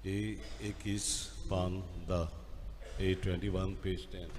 ए 21 पान 10, A 21 page 10.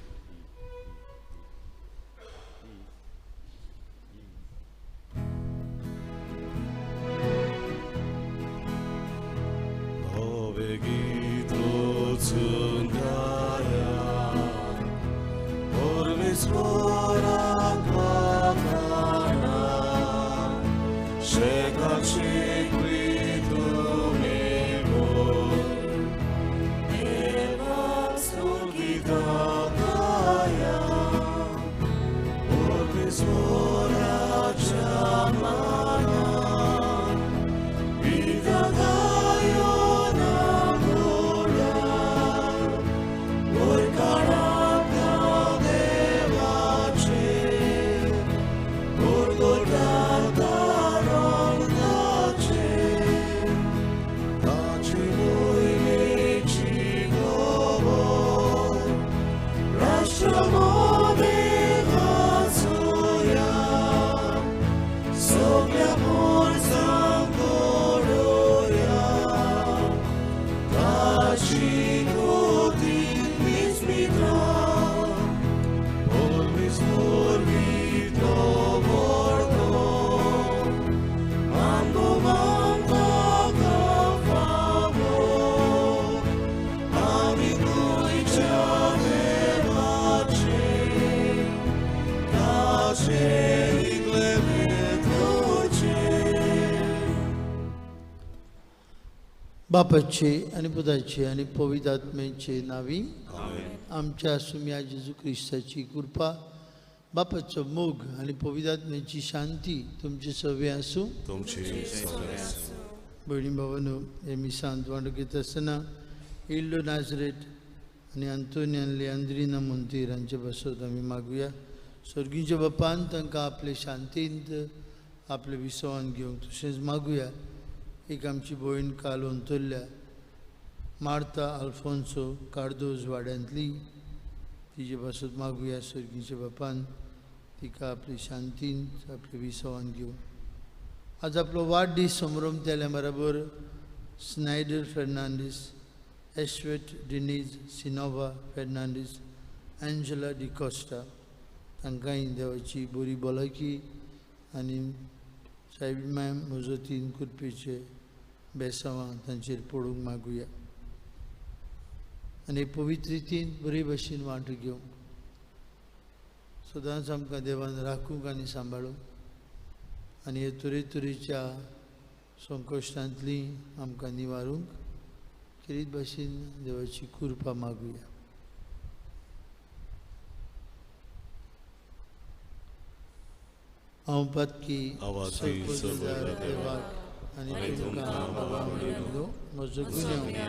बापाचे आनी पुताचे आनी पवित्र आत्म्याचे नावी आमच्या सुम्या जेजू क्रिस्ताची कृपा, बापाचो मोग आनी पवित्र आत्म्याची शांती तुमचे सवे आसूं. भयणी भावानो, हे मिसांत वांटो घेता आसतना इल्लो नाजरेट आनी आंतोनी आनी लेआंद्रिना मोंतेर हांचे पासत आमी मागुया. सर्गीच्या बापान तांकां आपले शांतींत आपले विसवान घेवंक तशेंच मागुया. एक आमची भयण काल अंतरल्या मार्ता आल्फोन्सो कार्दोज वाड्यांतली, तिजे पासत मागुया सर्गीच्या बापान तिका आपली शांतीन आपले विसवान घेवन. आज आपलो वाडदीस संभ्रम केल्या बराबर Schneider Fernandes, एश्वेट Denise, सिनोवा Fernandes, Angela D'Costa तांकांय देवाची बरी भलायकी आनी सायब मॅम मजतीन कृपेचे बेसांवां तांचेर पडूंक मागुया आनी पवित्र रितीन बरे भशेन वांटो घेवंक सदांच आमकां देवान राखूंक आनी सांबाळूंक आनी हे तरेतरेच्या संकश्टांतली आमकां निवारूंक खेरीत भशेन देवाची कृपा मागुया. हांव पातकी देवाक आनी तुमकां बाबा म्हणिल्लो म्हजो गुन्यांव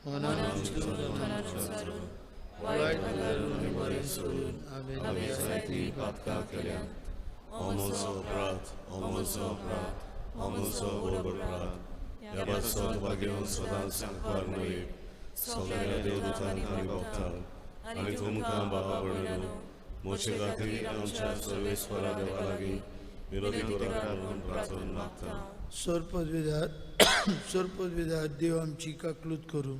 मनान वायट बरें सोडून हांवें जायतीं पातकां केल्यांत. हो म्हजो अपराध, हो म्हजो अपराध, हो म्हजो व्हड अपराध. ह्या पासत वागेवन सदांच सांगपार मयेक सगळ्या देवदूतांक आनी भक्तांक आनी तुमकां बाबा भयणीनो म्हजे खातीर आमच्या सर्वेस्परा देवा लागीं विनोदी करात म्हूण प्रार्थना मागता. सर्पविधार देव आमची काकलूत करूं,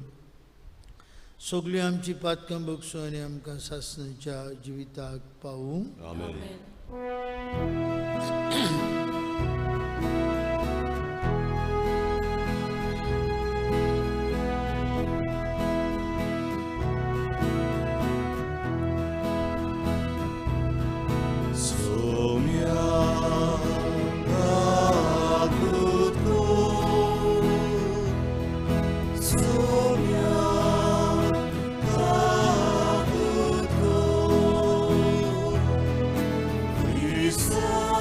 सगळीं आमची पातकां बगसूं आनी आमकां सासणाच्या जिविताक पावूं. आमेन. Christ.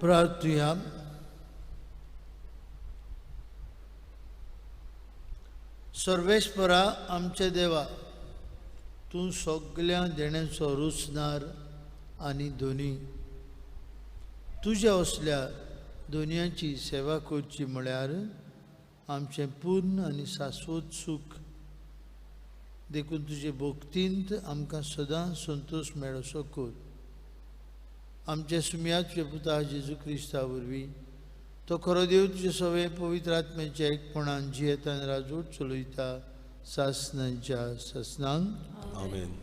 प्रार्थुया. सर्वेस्परा आमच्या देवा, तूं सगळ्या देण्याचो रुचणार आनी दोनी, तुज्या असल्या दोनयांची सेवा करची म्हळ्यार आमचें पूर्ण आनी शाश्वत सूख. देखून तुजे भक्तींत आमकां सदां संतोश मेळसो कर. आमच्या सुम्याच्या पुता जेजू क्रिस्ता वरवीं तो खरो देव तुजे सगळे पवित्र आत्म्याच्या एकपणान जियेतान राजवट चलयता सासनांच्या सासनांक. आमेन.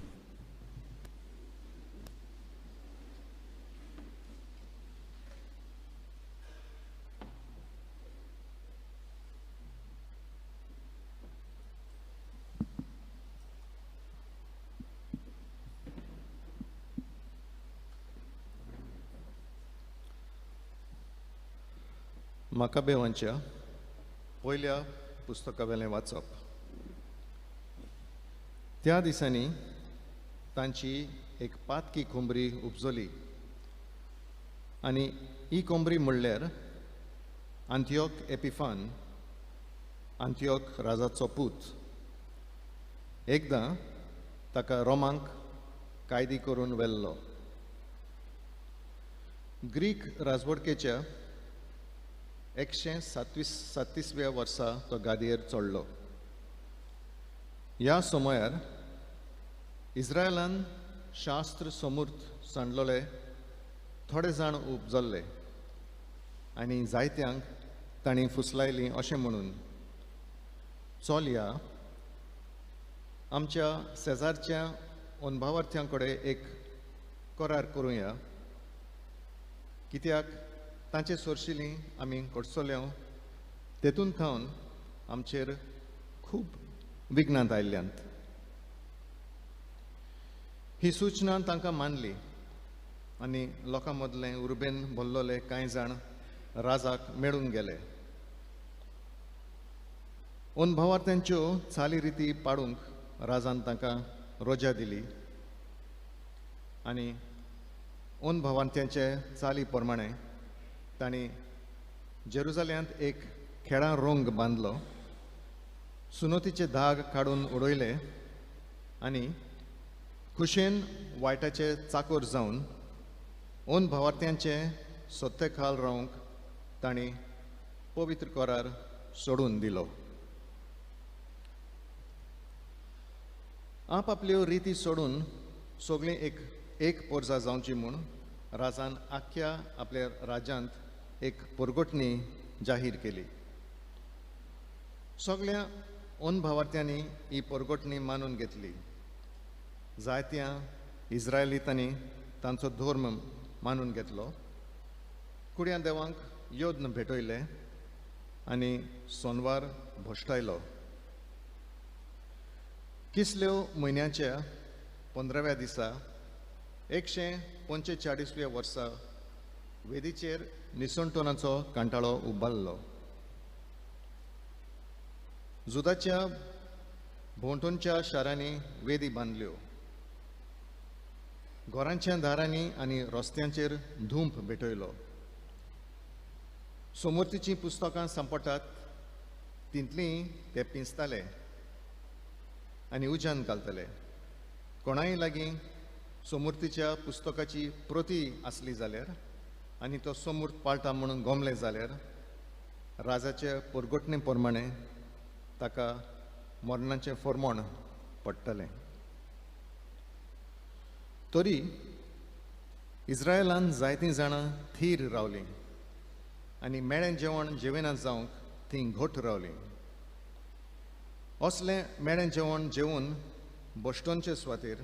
मकाबेवांच्या पयल्या पुस्तकावेलें वाचप. त्या दिसांनी तांची एक पातकी कोंबरी उपजली आनी ही कोंबरी म्हणल्यार आंतियोक एपिफान, आंतियोक राजाचो पूत. एकदां ताका रोमांक कायदी करून व्हेल्लो. ग्रीक राजवटकेच्या 137व्या वर्सा तो गादयेर चडलो. ह्या समयार इस्रायलान शास्त्र समूर्त सांडलोले थोडे जाण उपजल्ले आनी जायत्यांक तांणी फुसलायलीं अशें म्हणून, चलया आमच्या शेजारच्या अनभावार्थ्यां कडेन एक करार करुया, कित्याक तांचे सोरशिलीं आमी कडसल्या तेतून थावन आमचेर खूब विघ्नांत आयल्यांत. ही सूचना तांकां मानली आनी लोकां मदलें उर्बेन भरलोले कांय जाण राजाक मेळूंक गेले. अनभावार्थ्यांच्यो चाली रिती पाडूंक राजान तांकां रोजा दिली आनी अनभावार्थ्यांचे चाली प्रमाणे तांणी जेरुजाल्यांत एक खेळां रोंग बांदलो, सुनोतीचे दाग काडून उडयले आनी खुशेन वायटाचे चाकोर जावन अनभावार्थ्यांचे सत्ते खाल रावंक तांणी पवित्र करार सोडून दिलो. आपआपल्यो रिती सोडून सगळीं एक एक पोरजा जावची म्हूण राजान आख्ख्या आपल्या राज्यांत एक पोरगोटणी जाहीर केली. सगळ्या अनभावार्थ्यांनी ही पोरगोटणी मानून घेतली. जायत्या इस्रायलितांनी तांचो धर्म मानून घेतलो, कुड्या देवांक यज्ञ भेटयले आनी सोनवार भश्टायलो. किसल्यो म्हयन्याच्या 15व्या दिसा 145व्या वर्सा वेदीचेर निसणटोनाचो कांटाळो उबारलो. जुदाच्या भोंवतणच्या शारांनी वेदी बांदल्यो, घरांच्या दारांनी आनी रस्त्यांचेर धूंप भेटयलो. सोमूर्तीचीं पुस्तकां सांपडटात तितलीं ते पिंजताले आनी उज्यान घालतले. कोणाय लागीं सोमूर्तीच्या पुस्तकाची प्रती आसली जाल्यार आनी तो सोमूर्त पाळटा म्हणून गोमले जाल्यार राजाचे पोरगोटणे प्रमाणे ताका मरणाचें फर्मण पडटलें. तरी इस्रायलान जायतीं जाणां थीर रावलीं आनी मेळें जेवण जेवना जावंक तीं घट रावलीं. असलें मेळें जेवण जेवन बश्टोनचे सुवातेर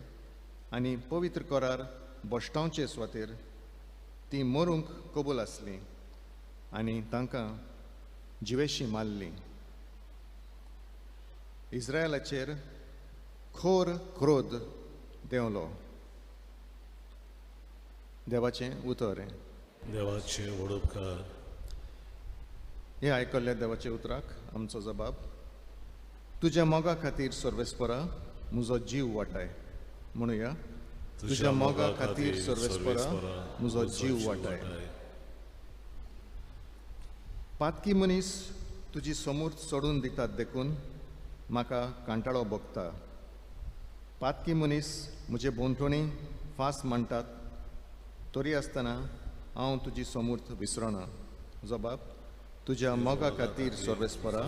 आनी पवित्र करार बश्टांवचे सुवातेर तीं मरूंक कबूल आसलीं आनी तांकां जिवेशी मारलीं. इस्रायलाचेर खोर क्रोध देंवलो. देवाचें उतर हें. देवाचें व्हड उपकार. हे आयकल्ल्या देवाच्या उतराक आमचो जबाब, तुज्या मोगा खातीर सर्वेस्परा म्हजो जीव वाटाय. म्हणुया, तुज्या मोगा खातीर सर्वेस्परा म्हजो जीव वाटाय. पातकी मनीस तुजी समूर्त सोडून दितात देखून म्हाका कांटाळो भोगता. पातकी मनीस म्हजे भोंवतणी फास म्हणटात तरी आसतना हांव तुजी समूर्त विसरना. जबाब तुज्या मोगा खातीर सर्वेस्परा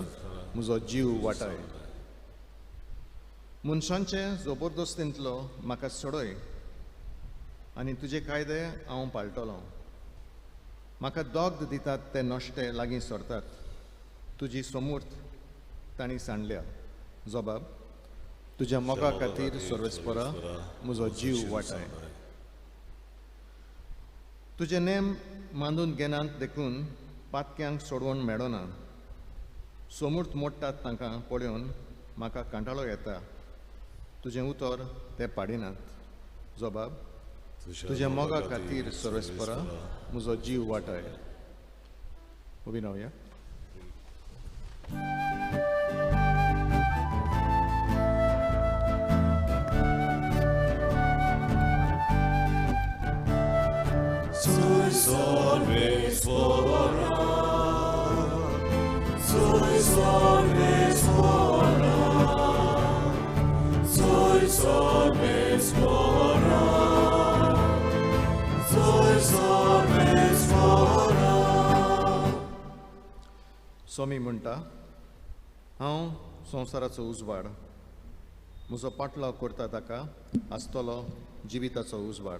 म्हजो जीव वाटाय. मनशांचे जबरदस्तींतलो म्हाका सोडय आनी तुजे कायदे हांव पाळटलो. म्हाका दोग दितात ते नश्टे लागीं सरतात, तुजी समूर्त तांणी सांडल्या. जबाब तुज्या मोगा खातीर सर्वेस्परा म्हजो जीव वाटाय. तुजे नेम मानून घेनात देखून पातक्यांक सोडवण मेळना. समूर्त मोडटात तांकां पळोवन म्हाका कांटाळो येता, तुजें उतर ते पाडिनात. जबाब तुज्या मोगा खातीर सर्वेस्परा म्हजो जीव वाटाय. उबी रावया. स्वामी म्हणटा, हांव संवसाराचो उजवाड, म्हजो पाटलाव करता ताका आसतलो जिविताचो उजवाड.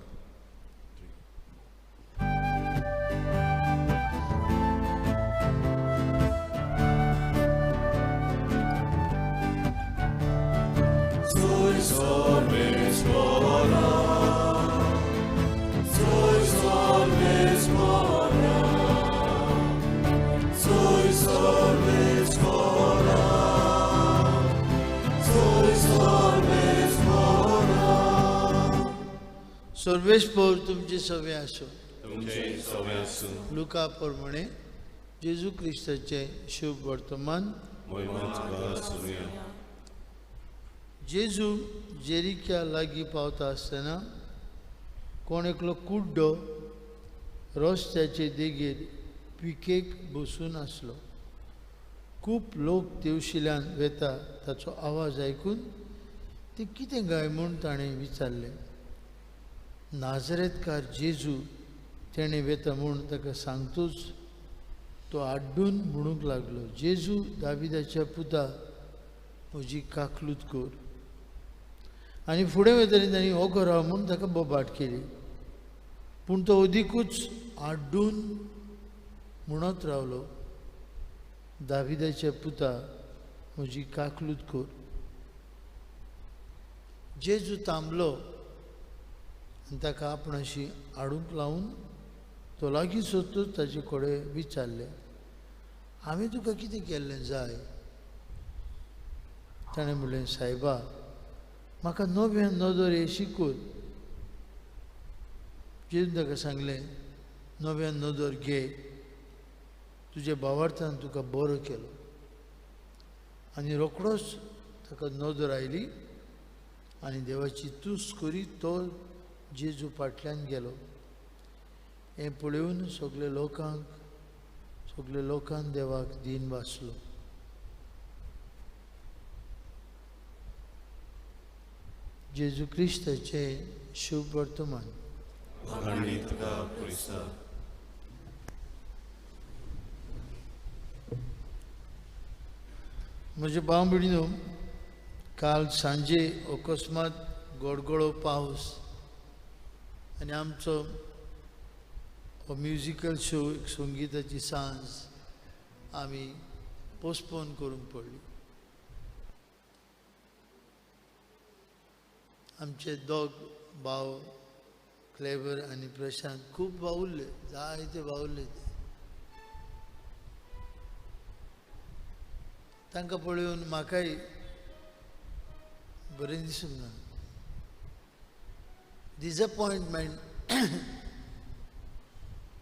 सर्वेस्पर तुमचे सवे आसो. लुका प्रमाणे जेजू क्रिस्ताचे शुभ वर्तमान. जेजू जेरिक्या लागीं पावता आसतना कोण एकलो कुड्डो रस्त्याचे देगेर पिकेक बसून आसलो. खूब लोक तेवशिल्यान वेता ताचो आवाज आयकून ते कितें गाय म्हूण ताणें विचारलें. नाजरेतकार जेजू तेणें वेता म्हूण ताका सांगतूच तो आड्डून म्हणूंक लागलो, जेजू दाविदाच्या पुता म्हजी काकलूत कर. आनी फुडें वयतली तांणी हो घरा म्हूण ताका बोबाट केली. पूण तो अदिकूच आड्डून म्हणत रावलो, दाविदाच्या पुता म्हजी काकलूत कर. जेजू थांबलो आनी ताका आपणाशी हाडूंक लावन तो लागीं सोदतूच ताचे कडेन विचारलें, हांवें तुका कितें केल्लें जाय? ताणें म्हणलें, सायबा म्हाका नव्यान नदर हे शिकून. जेजून ताका सांगलें, नव्यान नदर घे, तुज्या भावार्थान तुका बरो केलो. आनी रोखडोच ताका नदर आयली आनी देवाची तुस्त करीत तो जेजू फाटल्यान गेलो. हें पळोवन सगळे लोकांक देवाक दीन भासलो. जेजू क्रिस्ताचें शुभ वर्तमान. म्हजे भाव भयणीनो, काल सांजे अकस्मात गोडगोडो पावस आनी आमचो हो म्युजिकल शो, एक संगिताची सांज आमी पोस्टपोन करूंक पडली. आमचे दोग भाव क्लेवर आनी प्रशांत खूब वावुरले, जायते वावुरले. ते तांकां पळोवन म्हाकाय बरें दिसूंक ना. Disappointment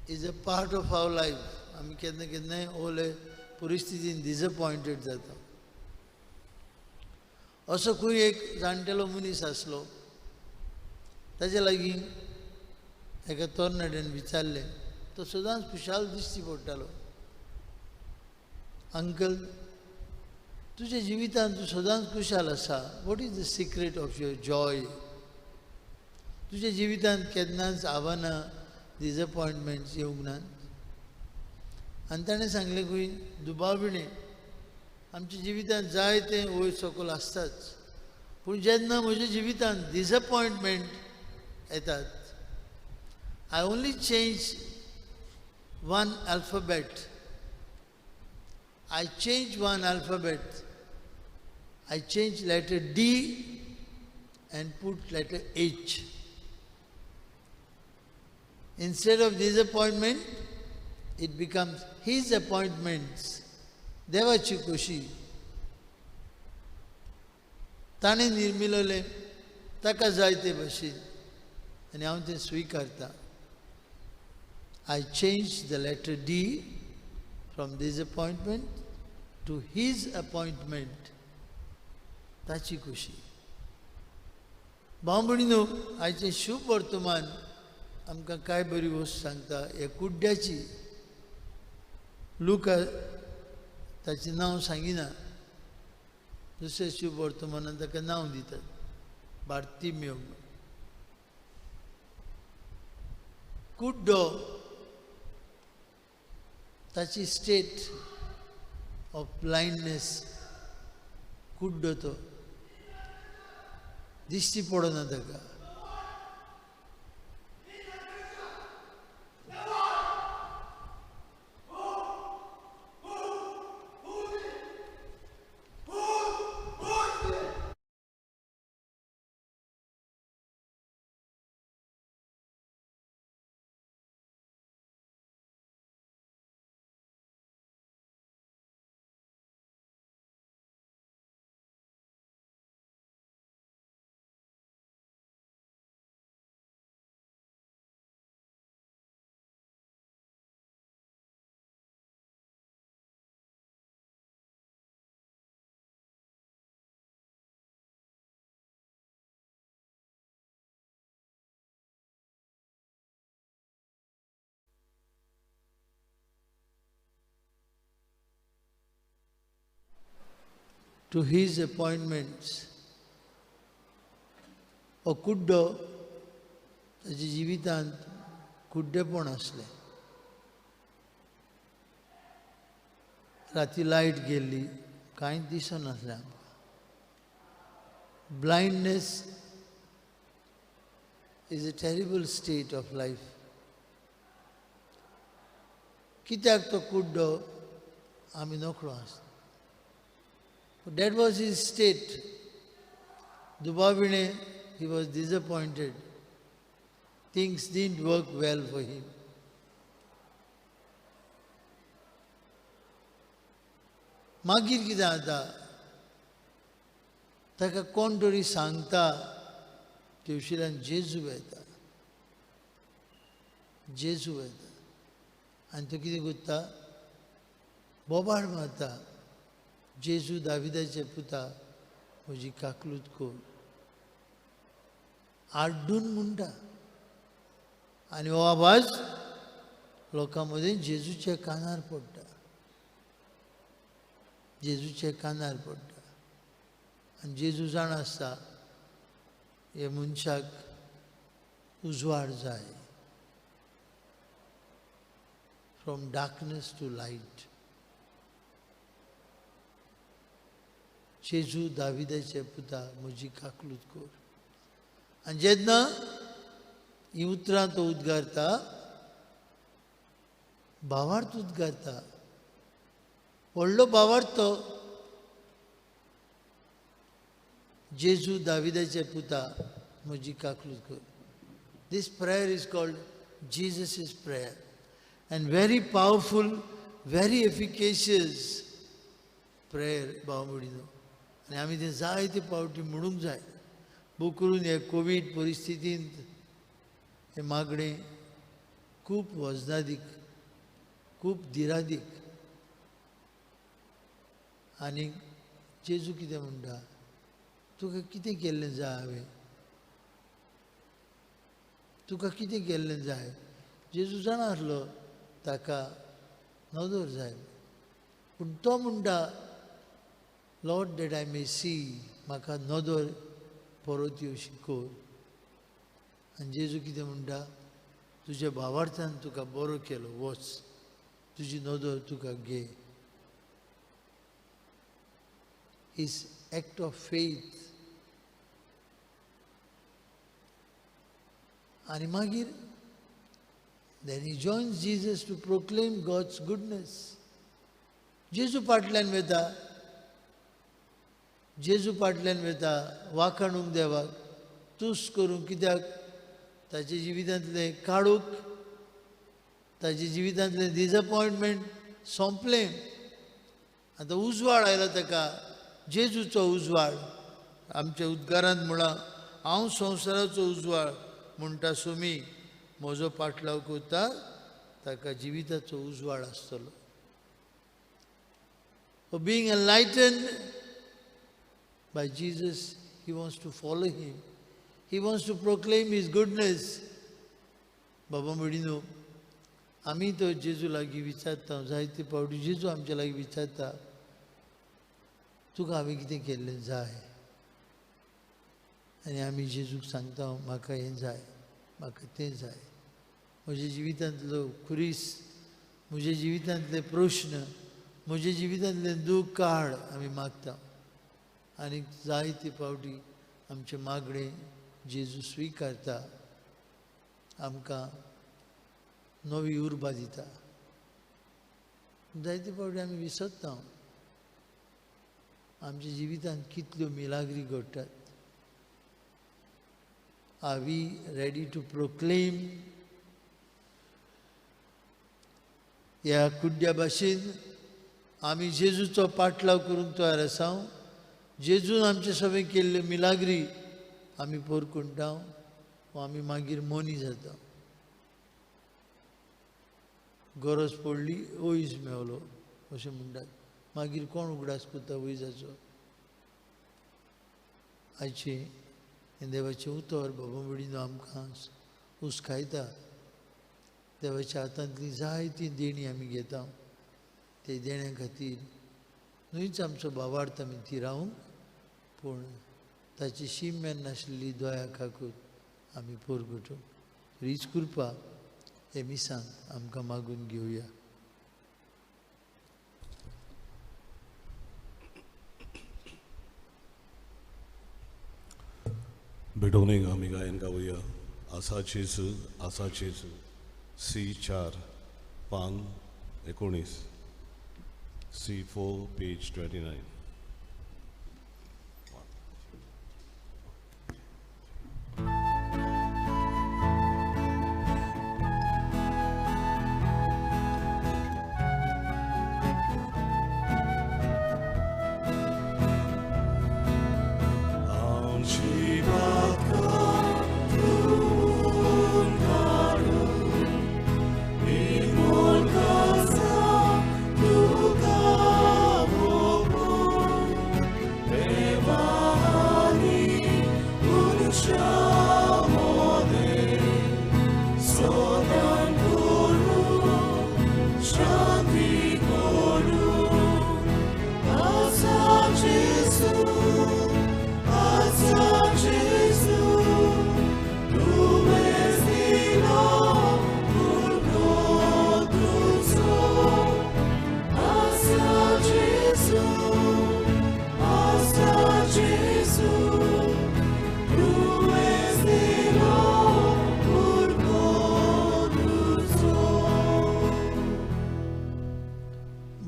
is a part of our life. आमी केन्ना केन्नाय ओले परिस्थितीन डिसअपॉयंटेड जाता. असो खंय एक जाणटेलो मनीस आसलो, ताजे लागीं एका तरणाट्यान विचारलें, तो सदांच खुशाल दिश्टी पडटालो. अंकल तुज्या जिवितांत तूं सदांच खुशाल आसा, what is the secret of your joy? तुज्या जिवितांत केन्नाच आव्हानां डिसअपॉयंटमेंट्स येवंक नात? आनी ताणें सांगलें की दुबाविणें आमच्या जिवितांत जाय तें वयर सकयल आसताच, पूण जेन्ना म्हज्या जिवितांत डिसअपॉयंटमेंट येतात, I only change one alphabet. I change one alphabet. I change letter D and put letter H. Instead of disappointment, it becomes his appointments. देवाची खोशी ताणें निर्मिलें ताका जाय ते भशेन आनी हांव तें स्विकारतां. I change the letter D from disappointment to his appointment. ताची खोशी. भाव भयणीनो, आयचें शुभ वर्तमान आमकां कांय बरी वस्त सांगता. ह्या कुड्ड्याची लुका ताचें नांव सांगिना, दुसऱ्या शुभ वर्तमानान ताका नांव दितात बार्तिमेव. कुड्डो ताची स्टेट ऑफ ब्लायंडनेस, कुड्डो तो दिश्टी पडना ताका. To his appointments. हो कुड्डो ताच्या जिवितांत कुड्डेपण आसलें. राती लायट गेल्ली, कांय दिसनासलें आमकां. Blindness is a terrible state of life. कित्याक तो कुड्डो आमी नकळो आसता. That was his state. दुबाविणे he was disappointed. Things didn't work well for him. मागीर कितें जाता, ताका कोण तरी सांगता, तेवशिल्यान जेजू येता, जेजू येता आनी तो कितें करता, बोबाळ मारता, जेजू दाविदाचे पुता म्हजी काकलूत कर, आड्डून म्हणटा. आनी हो आवाज लोकां मदीं जेजूच्या कानार पडटा, जेजूच्या कानार पडटा. आनी जेजू जाणा आसता हे मनशाक उजवाड जाय, from darkness to light. जेजू दाविदाचे पुता म्हजी काकलूत कर. आनी जेन्ना हीं उतरां तो उद्गारता, भावार्थ उद्गारता, व्हडलो भावार्थ तो, जेजू दाविदाचे पुता म्हजी काकलूत कर. This prayer is called Jesus' prayer and very powerful, very efficacious prayer. भाव भयणीनो, आनी आमी तें जायते फावटी म्हणूंक जाय. बू करून हे कोवीड परिस्थितींत हें मागणें खूब वजनादीक, खूब दिरादीक. आनी जेजू कितें म्हणटा, तुका कितें केल्लें जाय हांवें, तुका कितें केल्लें जाय. जेजू जाणा आसलो ताका नदर जाय, पूण तो म्हणटा, Lord that I may see, म्हाका नदर परत येवशी कर. आनी जेजू कितें म्हणटा, तुज्या भावार्थान तुका बरो केलो, वच, तुजी नदर तुका घे. His act of faith. आनी मागीर then he joins Jesus to proclaim God's goodness. जेजू फाटल्यान वेता, जेजू फाटल्यान वेता वाखाणूंक देवाक, तुस करूंक. कित्याक? ताच्या जिवितांतलें काडूक, ताच्या जिवितांतलें डिसअपॉयंटमेंट सोंपलें. आतां उजवाड आयला ताका, जेजूचो उजवाड. आमच्या उद्गारांत म्हळां, हांव संवसाराचो उजवाड म्हणटा सुमी, म्हजो पाटलाव करता ताका जिविताचो उजवाड आसतलो. Being enlightened by Jesus, he wants to follow him. He wants to proclaim his goodness. बाबा भयणीनो, आमी तो जेजू लागीं विचारता, जायते फावटी जेजू आमच्या लागीं विचारता, तुका हांवें कितें केल्लें जाय? आनी आमी जेजूक सांगता, म्हाका हें जाय, म्हाका तें जाय, म्हज्या जिवितांतलो खुरीस, म्हज्या जिवितांतले प्रश्न, म्हज्या जिवितांतलें दूख काड, आमी मागता. आनी जायते फावटी आमचें मागणें जेजू स्विकारता, आमकां नवी उर्बा दिता. जायते फावटी आमी विसरता आमच्या जिवितांत कितल्यो मिलाग्री घडटात. Are we ready to proclaim? ह्या कुड्ड्या भाशेन आमी जेजूचो पाटलाव करूंक तयार आसा. जेजून आमचे सगळें केल्ल्यो मिलाग्री आमी पोरकुंटा वा आमी मागीर मोनी जाता. गरज पडली वयज मेवलो अशें म्हणटात, मागीर कोण उगडास करता वयजाचो? आयचें हें देवाचें उतर बाबा भयणीनो आमकां हुस्कायता. देवाच्या हातांतलीं जायतीं देणीं आमी घेता, ते देण्या खातीर न्हूच आमचो भावार्थ आमी थिरावंक, पूण ताची शीम मेर नाशिल्ली दया खाकूत आमी पोरगटूंक. हीच कृपा हे मिसांत आमकां मागून घेवया. भेटवणीक आमी गायन गावया आसा जेजू, आसा जेजू, सी 4 पान 19, C4 page 29.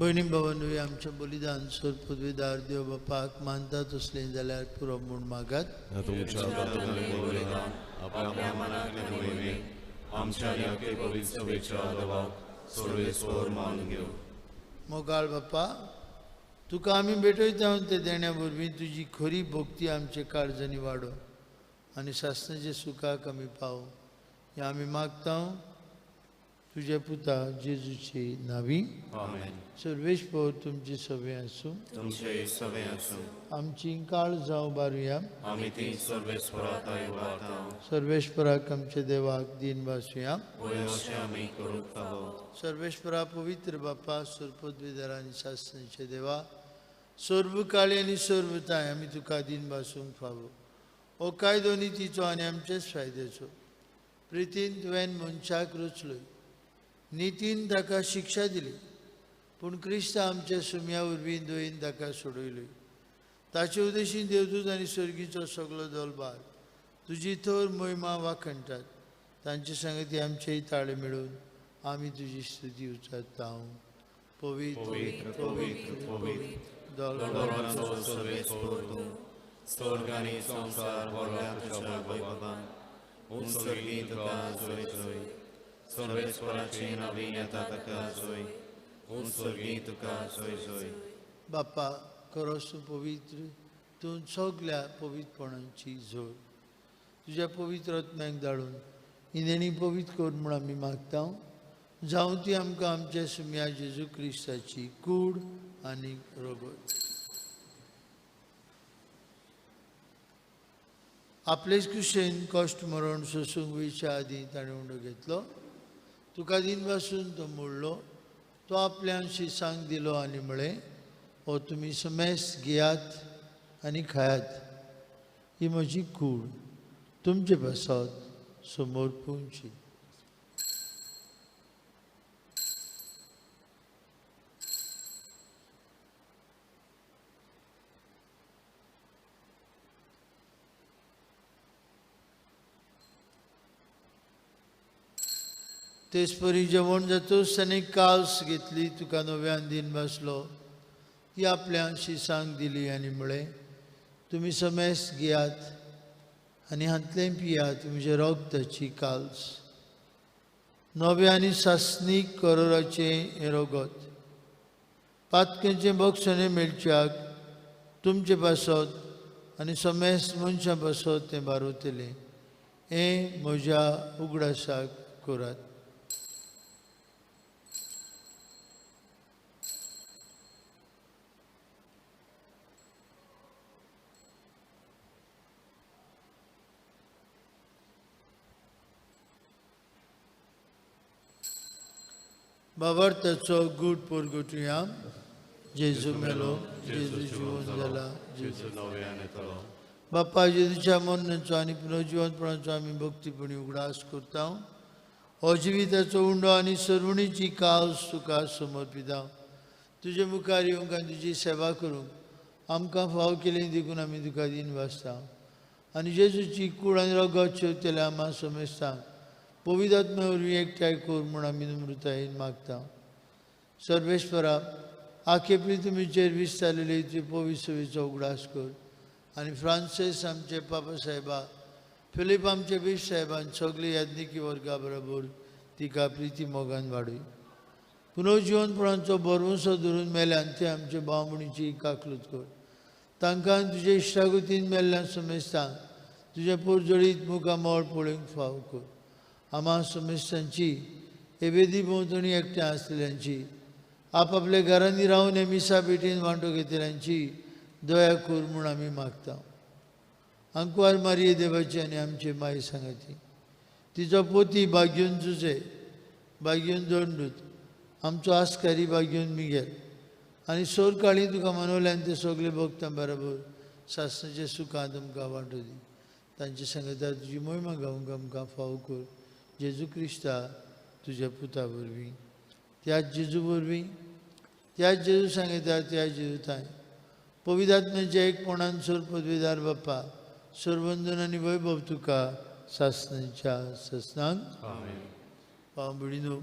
भयणी भावांनो, आमचें बलिदान सोर पदवीदार देव बापाक मानता तसलें जाल्यार पुरो म्हूण मागात. मोगाळ बापा, तुका आमी भेटयता ते देण्या वरवीं तुजी खरी भक्ती आमचे काळजांनी वाडो आनी सासणाचे सुखाक आमी पावो, हें आमी मागता तुझ्या पुता जेजूची नावी। आमेन। सर्वेस्पर तुमची सवे आसूं। तुमचे सवे आसूं। आमची काळ जावं बारुया। आमी ती सर्वेस्परा वार्ता। सर्वेस्पराक आमच्या देवाक दीन भासुया। अशें आमी करूंक फावो। सर्वेस्परा पवित्र बापा सर्पद्विधर आनी शासनाचे देवा सर्वकाळी आनी सर्वताय आमी तुका दीन भासूंक फावो। हो कायदो नितीचो आनी आमचेच फायद्याचो। प्रितीन तुवें मनशाक रचलोय, नितीन ताका शिक्षा दिली, पूण क्रिस्त आमच्या सुम्या वरवीं दयेन ताका सोडयलोय। ताचे उद्देशीन देवदूत आनी सर्गीचो सगलो दलबार तुजी थोर मोहिमा वाखणटात। तांचे सांगती आमचेय ताळे मेळून आमी तुजी स्तुती उचारता। पवित्र पवित्र पवित्र दलबाराचो सर्वेस्पर तूं, स्वर्ग आनी संवसार भरल्या तुज्या वैभवान। उत्सर्गी तुका जय जय। सर्वेस्पराचे नांवी येता ताका जय। उत्सर्गी तुका जय जय। बापा खरोच तूं पवित्र, तूं सगल्या पवित्रपणाची जोड। तुज्या पवित्र आत्म्याक धाडून ही पवित्र कर म्हूण आमी मागता। जावं ती आमकां आमच्या सुम्या जेजू क्रिस्ताची कूड आनी रगत। आपलेच कुशेन कश्ट मरण सोसूंक वयच्या आदीं ताणें उंडो घेतलो। तुका दीन पासून तो मोडलो, तो आपल्यान शिसांक दिलो आनी म्हळें, हो तुमी समेस घेयात आनी खायात, ही म्हजी कूड तुमचे पासत समोर पुंची। तेचपरी जेवण जातूच ताणें काल्स घेतली, तुका नव्यान दीन बसलो, ती आपल्या शिसांक दिली आनी म्हळें, तुमी समेस घेयात आनी हांतलें पियात, म्हज्या रगताची काल्स, नव्या आनी सासणीक करोराचें हें रगत, पातकेचें बक्षणें मेळच्याक तुमचे पासत आनी समेस मनशां पासत तें बारवतलें। हें म्हज्या उगडासाक करात। बाबार्थाचो गूट पोरगुटुया। जेजू मेलो, जेजू जिवन जाला, जेजू नव्यान येतलो। बाप्पा जेजूच्या मरणाचो आनी पुनर्जिवनपणाचो आमी भक्तीपणी उगडास करता। हो जिविताचो उंडो आनी सर्वणीची कावस तुका समर्पिता। तुजे मुखार येवंक आनी तुजी सेवा करूंक आमकां फाव केली देखून आमी तुका दीन वाचता। आनी जेजूची कूड आनी रगत शेवतल्या आमा समेस्तांक पवित्र आत्म्या वरवीं एकठांय कर म्हूण आमी नम्रतायेन मागता। सर्वेस्परा आखे पृथ्वीचेर विस्तारलेली तुजी पवित्र सेवेचो उगडास कर आनी फ्रांसीस आमचे पापा साहेबा, फिलीप आमचे बीश साहेबान सगळे याज्ञिकी वर्गा बरोबर तिका प्रिती मोगान वाडय। पुनर्जिवनपणाचो भरवंसो धरून मेल्यान ते आमचे भावणीची काकलूत कर। तांकां तुजे इश्टागतीन मेल्ल्यान समेस्तांक तुजें पोरजळीत मुखामळ पळोवंक फाव कर। आमा समेस्तांची एबेदी भोंवतणी एकठांय आसलेल्यांची, आपापल्या घरांनी रावन हे मिसा भेटीन वांटो घेतल्यांची दया कर म्हूण आमी मागता। आंकवार मारये देवाची आनी आमचे माय सांगाती, तिचो पोती बागेवन जुजे, बागेवन दोंडूत, आमचो आस्कारी बागेवन मिगेल आनी सोरकाळी तुका मनवल्यान ते सगळे भक्तां बरोबर सासणाच्या सुखांत आमकां वांटो दी। तांचे सांगता तुजी मोहिमा गावंक आमकां फाव कर। जेजू क्रिस्ता तुज्या पुता वरवीं, त्याच जेजू वरवीं, त्याच जेजू सांगता त्या जेजू थांय पवित्र आत्म्याच्या एकपणान सोर पदवीदार बाप्पा सर्वंदन आनी वैभव तुका सासणाच्या सासणांक। भाव भयणीनो,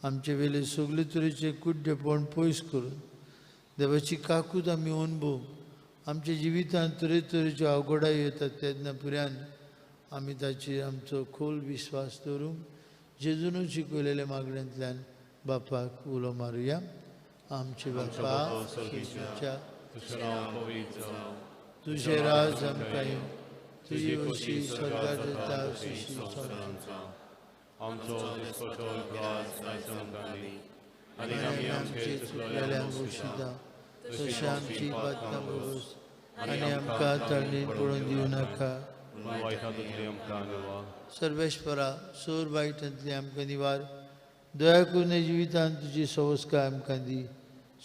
आमचे वेले सगळे तरेचे कुड्डेपण पयस करून देवाची काकूत आमी अणभव आमच्या जिवितांत तरेतरेच्यो अवघडाय येतात तेन्ना पुऱ्यान आमी ताचेर आमचो खोल विश्वास दवरूंक जेजून शिकयलेल्या मागण्यांतल्यान बापाक उलो मारुया। आमचे बापा तुझे राज आमकां येवं, तुजी खोशी स्वर्गार जाता तशी संवसारांत। आमचो दिसपटो ग्रास आयज आमकां दी आनी आमी आमचे चुकलेल्यांक बक्षिता तशें आमची पातकां भोगोस आनी आमकां ताळणेन पडून दिवं नाका. वायटांतली आमकां निवार. सर्वेश्वरा सोर वायटांतली आमकां निवार. दया करून जिवितांत तुजी सवस्काय आमकां दी.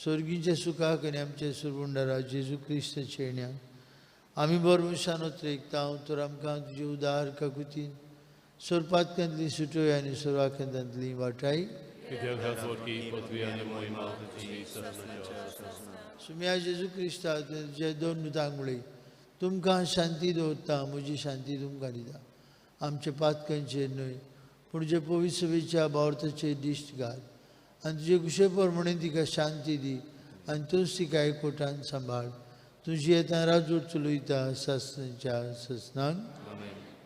स्वर्गीच्या सुखाक आनी आमच्या सुरबुंडारा जेजू क्रिस्त चेण्या आमी बरो मनशान उतरेकता तर आमकां तुजे उदार काकुतीन सोरपातकांतली सुटोय आनी सोरवाखांतांतली वाटाय. सुम्या जेजू क्रिस्ता तुज्या दोन दुतांक मुळे तुमकां शांती दवरता, म्हजी शांती तुमकां दिता. आमच्या पातकांचेर न्हय पूण जे पवित्र सभेच्या भावार्थाचेर दिश्ट घाल आनी तुजे कुशे प्रमाणे तिका शांती दी आनी तूंच तिका एकवटान सांबाळ. तुजी येता राजवट चलयता सासनाच्या ससनाक.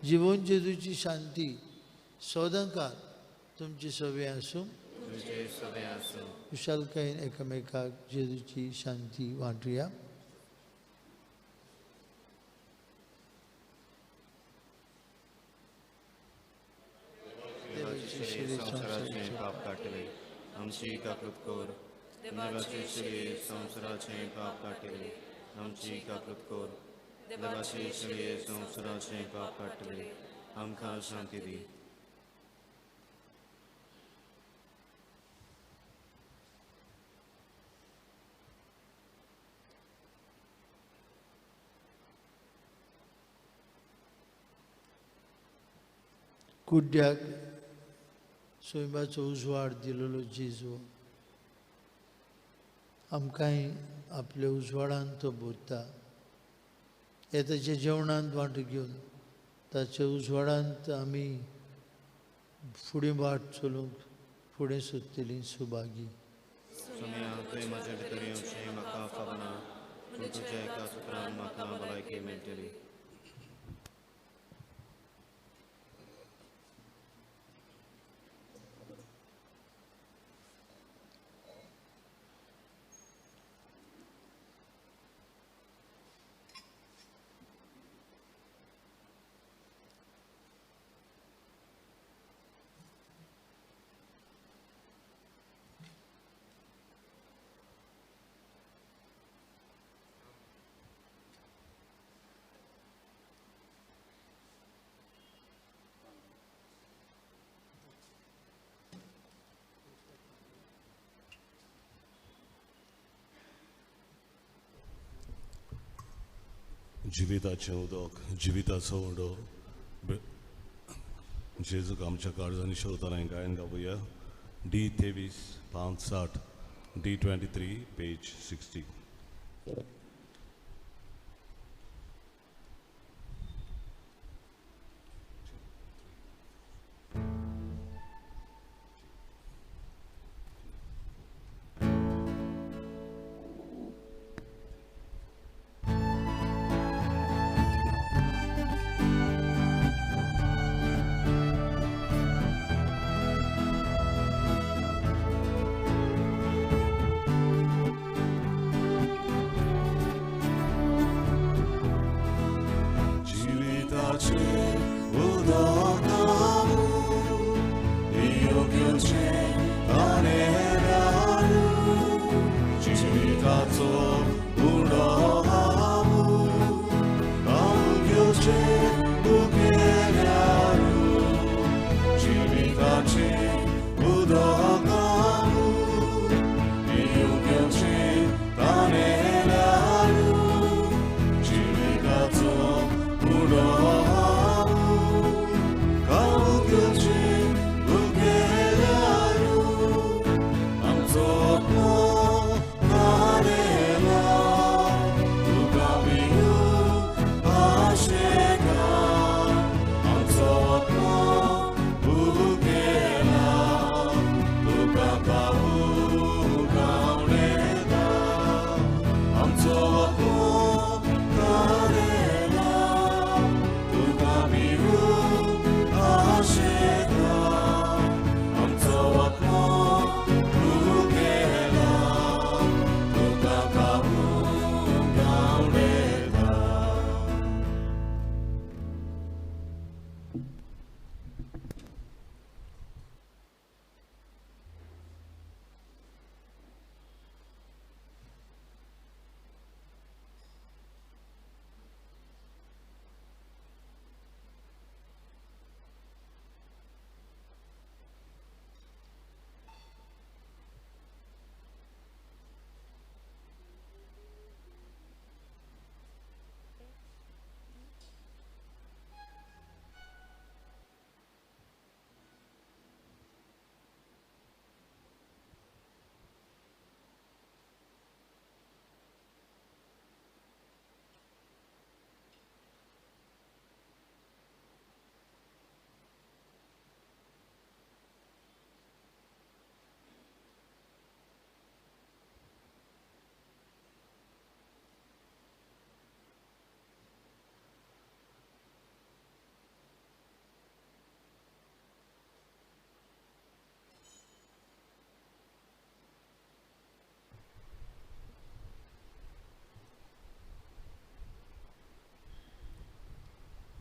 जिवन जेजूची शांती सदांकाळ तुमची सवे आसूं. कुशालकायेन एकामेकाक जेजूची शांती वांटुया. संवसाराचें पाप काडटले आमची काकृत कर. देवाचे शिलये संवसाराचें पाप काडटले आमची काकृत कर. देवाचे शिलये संवसाराचें पाप काडटले आमकां शांती दी. कुड्ड्याक सोयंबाचो उजवाड दिलेलो जेजू आमकांय आपल्या उजवाडान तो भरता. हे ताच्या जेवणांत वांटो घेवन ताच्या उजवाडांत आमी फुडें वाट चलूंक फुडें सोदतलीं सुभागी. तुवें म्हज्या भितर येवचें म्हाका फावना, पूण तुज्या एका सुत्रान म्हाका भलायकी मेळटली. जिविताचें उदक, जिविताचो उडो जेजूक आमच्या काळजांनी शेवतना गायन गावया. डी 23 5 60, डी 23 पेज 60.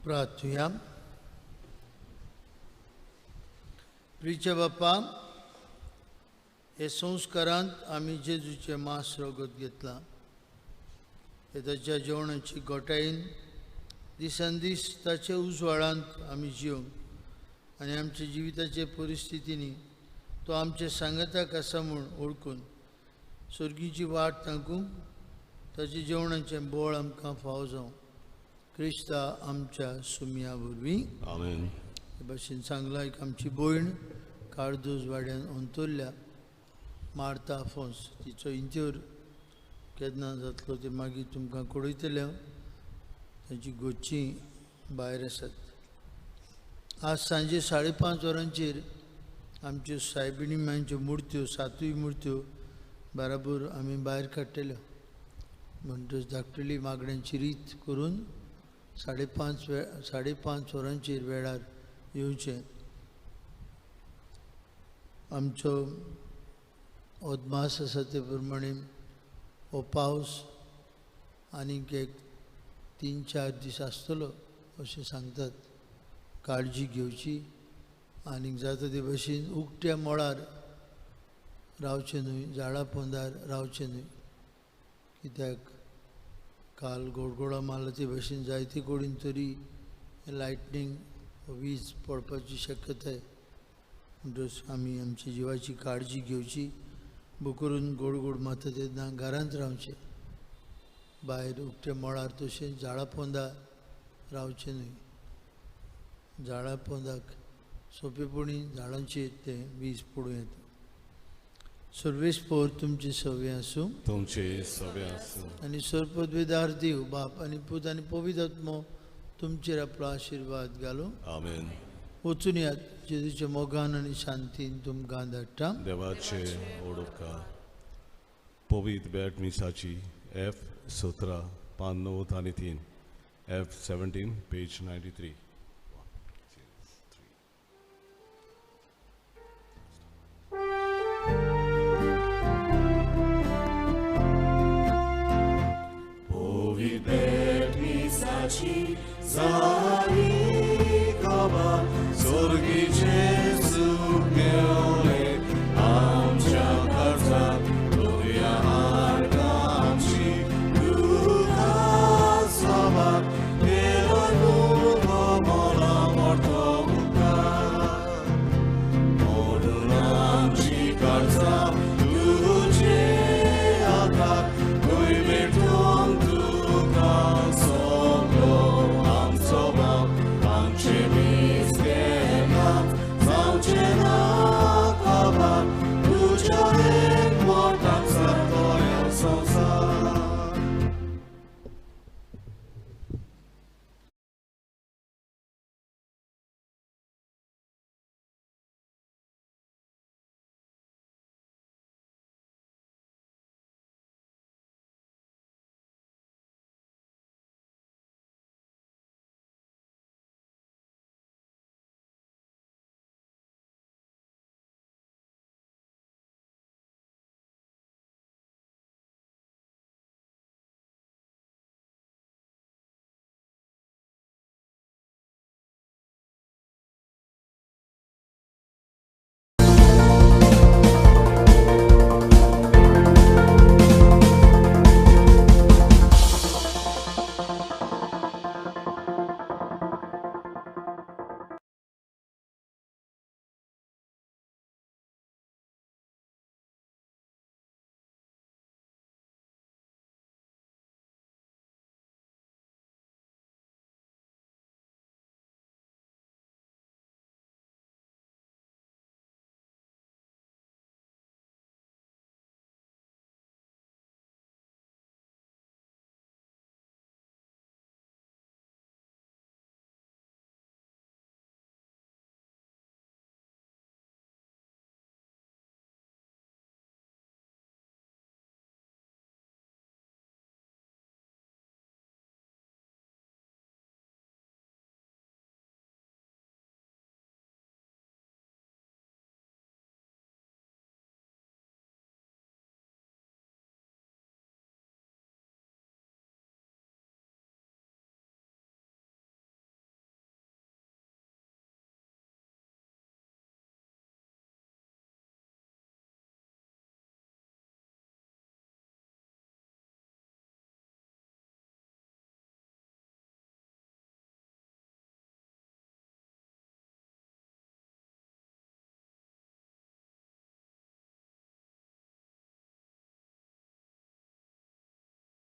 प्रार्थुया. प्रिच्या बापा, हे संस्कारांत आमी जेजूचें मांस रगत घेतलां. हे ताच्या जेवणाची गोटायेन दिसान दीस ताच्या उजवाडांत आमी जिवंक आनी आमच्या जिविताचे परिस्थितींनी तो आमच्या सांगाताक आसा म्हूण वळखून सर्गीची वाट तांकूंक ताच्या जेवणाचें बळ आमकां फावो जावं. क्रिस्ता आमच्या सुमया वरवीं. आमेन. हे भाशेन सांगलां, एक आमची भयण कार्दोज वाड्यान अंतरल्या, मार्ता आफोंस. तिचो इंत्योर केन्ना जातलो ते मागीर तुमकां कळयतलें हांव. तांची गोची भायर आसात. आज सांजे 5:30 वरांचेर आमच्यो सायबिणी मांयच्यो मुर्त्यो, सातूय मुर्त्यो बराबर आमी भायर काडटल्यो. म्हणटच धाकटली मागण्यांची रीत करून 5:30 वरांचेर वेळार येवचें. आमचो अदमास आसा ते प्रमाणे हो पावस आनीक एक 3-4 दीस आसतलो अशें सांगतात. काळजी घेवची आनीक जाता ते भशेन उकट्या मळार रावचें न्हय, झाडां पोंदार रावचें न्हय, कित्याक काल गोडगोडो मारला ते भशेन जायते कडेन तरी लायटनींग वीज पडपाची शक्यताय. म्हणटच आमी आमच्या जिवाची काळजी घेवची. करून गोड गोड मारता तेन्ना घरांत रावचें, भायर उकत्या मळार तशें झाडां पोंदा रावचें न्हय. झाडां पोंदाक सोंपेपणी झाडांचेर तें वीज पडूं येता. सर्वेस्पोर तुमचे सवे आसूं, तुमचे सवे आसूं. आनी सर्वपदवीदार देव बाप आनी पूत आनी पवित्र आत्मो तुमचेर आपलो आशिर्वाद घालूं. आमेन. वचून यात जेजूच्या मोगान आनी शांतीन तुमकां धाडटा. देवाचे ओडोका. पवित्र बेट मिसाची F 17 पान 93, F 17 page 93.